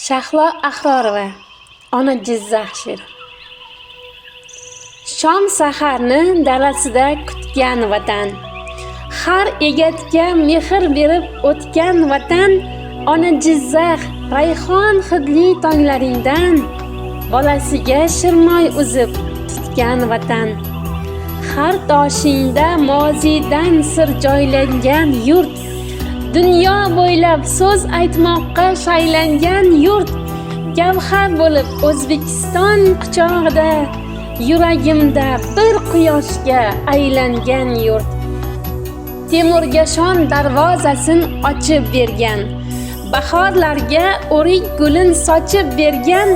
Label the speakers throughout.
Speaker 1: Shahlo Ahrorova, Ona Jizzax she'ri. Shom saharni dalasida kutgan vatan, har egatga mehr berib o'tgan vatan, ona Jizzax, rayhon hidli tonglaringdan bolasiga shirmoy uzib tutgan vatan. Har toshingda moziydan sir joylangan yurt, dunyo bo'ylab so'z aytmoqqa shaylangan yurt, gavhar bo'lib O'zbekiston quchog'ida yuragimda bir quyoshga aylangan yurt. Temurga shon darvozasin ochib bergan, bahorlarga o'rik gulin sochib bergan,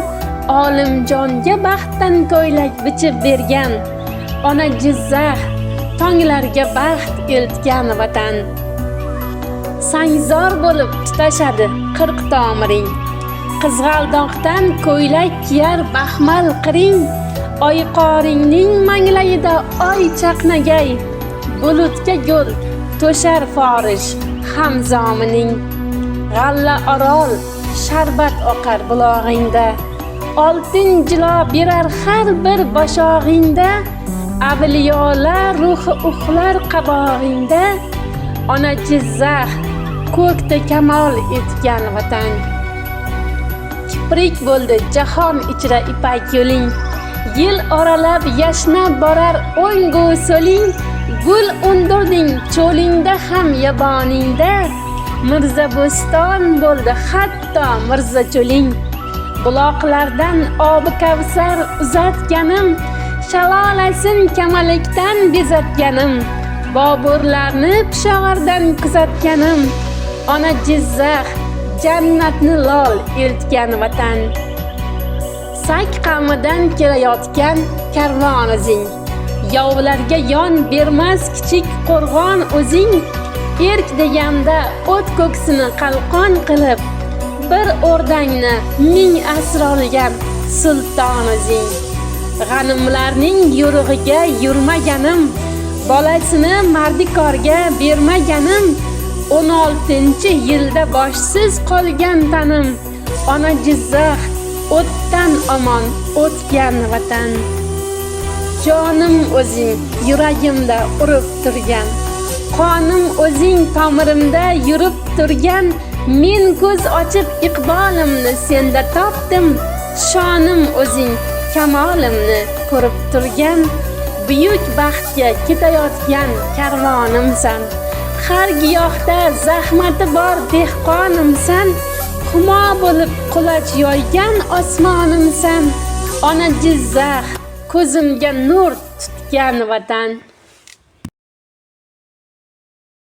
Speaker 1: Olimjonga baxtdan ko'ylak bichib bergan, ona Jizzax, tonglarga baxt eltgan vatan. Sangzor bo'lib tutashadi 40 tomiring, qizg'aldoqdan ko'ylak kiyar baxmal qiring, oyqoringning manglayida oy chaqnagay, bulutga yo'l to'shar forish hamzomining. G'alla orol sharbat oqar bulog'ingda, oltin jilo berar har bir boshog'ingda, avliyolar ruhi uxlar qabog'ingda, ona Jizzax, ko'kda kamol etgan vatan. Kiprik bo'ldi jahon ichra ipak yo'ling, yil oralab yashnab borar o'ngu so'ling, gul undirding cho'lingda ham yaboningda, Mirza Bo'ston bo'ldi hatto Mirza Cho'ling. Buloqlardan obi kavsar uzatganim, shalolasin kamalakdan bezatganim, Boburlarni Pishovardan kuzatganim, ona Jizzax, jannatni lol eltgan vatan. Sak qavmidan kelayotgan karvon o'zing, yovlarga yon bermas kichik qo'rg'on o'zing, erk deganda o't ko'ksini qalqon qilib, bir o'rdangni 1000 asr olgan sulton o'zing. G'animlarning yo'rig'iga yurmaganim, bolasini mardikorga bermaganim, 16-yilda boshsiz qolgan tanim, ona Jizzax, o'tdan omon o'tgan vatan. Jonim o'zing yuragimda urib turgan, qonim o'zing tomirimda yurib turgan, men ko'z ochib iqbolimni senda topdim, shonim o'zing kamolimni ko'rib turgan, buyuk baxtga ketayotgan karvonimsan. Har giyohda zahmati bor dehqonimsan, humo bo'lib quloch yoygan osmonimsan, ona Jizzax, ko'zimga nur tutgan vatan.